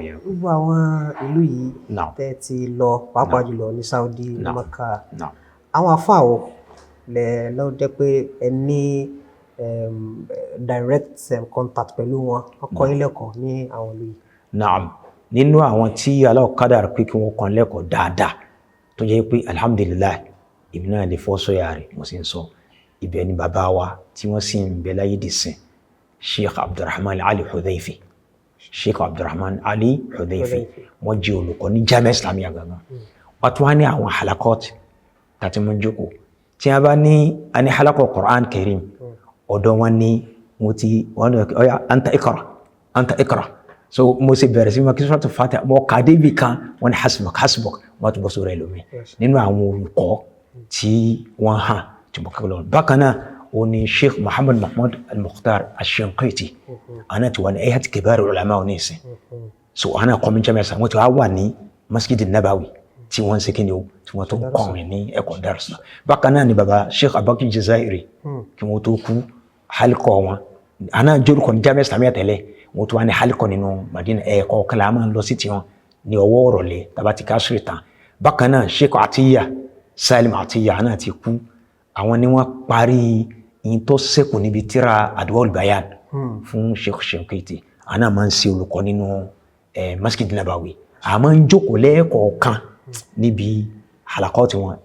Iyyakum. Gbogbo àwọn ìlú yìí tẹ́ ti lọ, pàápàá jùlọ ní Saudi, ní Mecca, àwọn àfáà wo lẹ lọ jẹ́ pé ẹ ní direct contact pẹ̀lú wọn, wọ́n kọ́ yín lẹ́kọ̀ọ́ ní àwọn ìlú yìí? Naam, nínú àwọn tí Allah kádàrá pé kí wọ́n kàn lẹ́kọ̀ọ́ dáadáa, tó jẹ́ pé alhamdulillah, èmi náà lè fọ́ sọ́yà rẹ̀, mo sì ń sọ ibẹ̀ ni bàbá wa tí wọ́n sì ń bẹ láyé dìsìn, Sheikh Abdulrahman Ali Hudhaifi. Sheikh Abdulrahman Ali Hudhaifi, wọ́n jẹ́ olùkọ́ ní Jamia Islamiyya gangan. Wọ́n tún wá ní àwọn halakot tàti mọ́ jókòó tí a bá ní a ní halakọ̀ Quran Karim, ọ̀dọ̀ wọn ní mo ti wọ́n ní, "Ọ̀yà, anta ikra, anta ikra." So mo sì bẹ̀rẹ̀ sí ma kí Suratul Fatiha, mo kà débi kan, wọ́n ní, "Hasbuk, hasbuk." Wọ́n tún bọ́ sórí ẹlòmíì. Nínú àwọn olùkọ́ tí wọ́n hàn tí mo kẹ́kọ̀ọ́ lọ́wọ́ bákan náà, ó ní Sheikh Muhammad Mahmoud Al-Mukhtar Al-Shinqiti. Àná ti wà ní hay'at kibar ulama ní ìsìn. So àná kọ́mi Jamia Islamiyya, wọ́n ti wá wà ní Masjid Nabawi tí wọ́n ń ṣe kíni o, tí wọ́n tó ń kọ́rin ní ẹ̀kọ́ darsa. Bákan náà ni baba Sheikh Abubakar Jazairi, kí wọ́n tó kú, halikọ wọn àná jórúkọ ní Jamia Islamiyya tẹ́lẹ̀, wọ́n tó wá ní halikọ nínú Madina. Ẹ̀ẹ̀kọ́ kala a máa ń lọ sí tiwọn ní ọwọ́ ọ̀rọ̀lẹ́ tàbá ti kásìrì tán. Bákan náà, Sheikh Atiya Salim Atiya, àná ti kú, àwọn ni wọ́n parí yín tó ṣẹ́kù níbi tíra Adwaul Bayan fún Sheikh Shinkiti. Àná máa ń ṣe olùkọ́ nínú Masjid Nabawi. A máa ń jókòó lẹ́ẹ̀kọ̀ọ̀kan níbi halakọ́ tiwọn,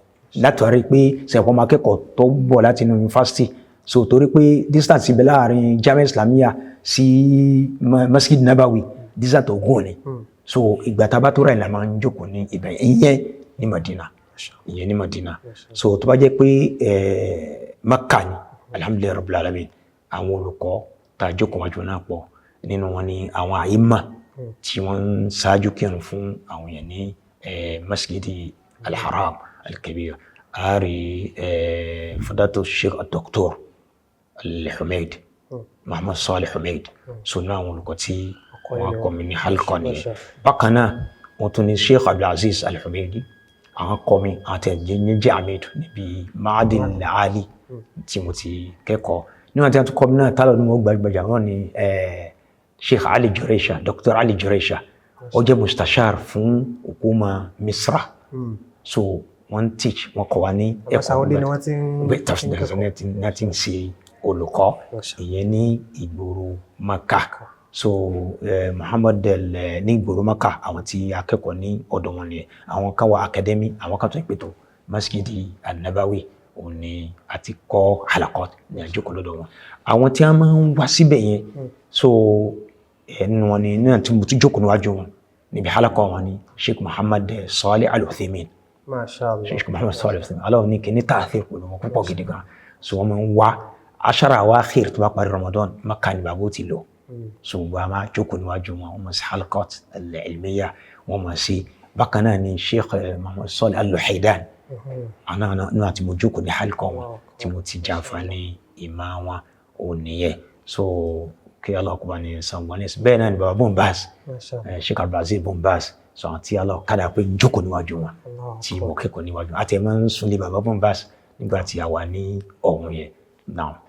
látàrí pé sẹ̀kọ́ máa kẹ́kọ̀ọ́ tó bọ̀ láti inú yunifásitì. So torí pé distance bẹ láàrin Jamia Islamiyya sí Masjid Nabawi, distance tó gùn ni. So ìgbà tá a bá tó rà ní la máa ń jókòó ní ibẹ̀. Ìyẹn ní Madina, ìyẹn ní Madina. So tó bá jẹ́ pé Makka ni, alhamdulillahi rabbil alamin, àwọn olùkọ́ tá a jókòó wájú náà pọ̀. Nínú wọn ni àwọn àyímà tí wọ́n ń ṣáájú kírun fún àwọn èèyàn ní Masjidi al-Haram al-Kabir, ààrẹ fadatu Sheikh Dr. Al-Humaid, Muhammad Salih Humaid. So náà àwọn olùkọ́ tí wọ́n kọ́ mi ní halqa nìyẹn. Bákan náà, wọ́n tún ní Sheikh Abdulaziz Al-Humaidi, àwọn kọ́ mi àti ẹ̀jẹ̀ amid níbi Ma'adin Ali tí mo ti kẹ́kọ̀ọ́. Níwọ̀n tí wọ́n tún kọ́ mi náà tálọ̀ ní mo gbajúgbajà wọn ni Sheikh Ali Jureisha, Dr. Ali Jureisha. Ó jẹ́ mustashar fún hukuma Misra. So wọ́n teach, wọ́n kọ́ wa ní ẹ̀kọ́. Saudi ni wọ́n ti ń Ní ti ń ṣe olùkọ́, ìyẹn ní ìgboro Maka. So Muhammad ní ìgboro Maka, àwọn tí akẹ́kọ̀ọ́ ní ọ̀dọ̀ wọn nìyẹn. Àwọn kan wà academy, àwọn kan tó ń pètò Masjidi An-Nabawi, òun ni a ti kọ́ halakot ní àjókòó lọ́dọ̀ wọn. Àwọn tí a máa ń wá síbẹ̀ yẹn, so nínú wọn ni náà tí mo tún jókòó níwájú wọn níbi halakọ wọn ni Sheikh Muhammad Salih Al-Uthaymin. Masha Allah. Sheikh Muhammad Salih Al-Uthaymin, aláwọ̀ ní kí ní tààfin pẹ̀lú wọn púpọ̀ gidi gan. So wọ́n máa ń wá ashara awakhir tó bá parí Ramadan, Maka ni bàbá ó ti lọ. So gbogbo a máa jókòó níwájú wọn, wọ́n máa ṣe halakot al-ilmiya, wọ́n máa ṣe. Bákan náà ni Sheikh Muhammad Salih Al-Luhaidan, àná náà tí mo jókòó ní halkọ wọn, tí mo ti jàǹfààní ìmọ̀ wọn, ò nìyẹn. So kí Allah kó bá ní san wọn ní. Bẹ́ẹ̀ náà ni baba Bun Baz, Sheikh Abdulaziz Bun Baz. So àwọn tí Allah kádà pé jókòó níwájú wọn tí mo kẹ́kọ̀ọ́ níwájú àti ẹ̀ máa ń sunlé baba Bun Baz nígbà tí a wà ní ọ̀hún yẹn náà.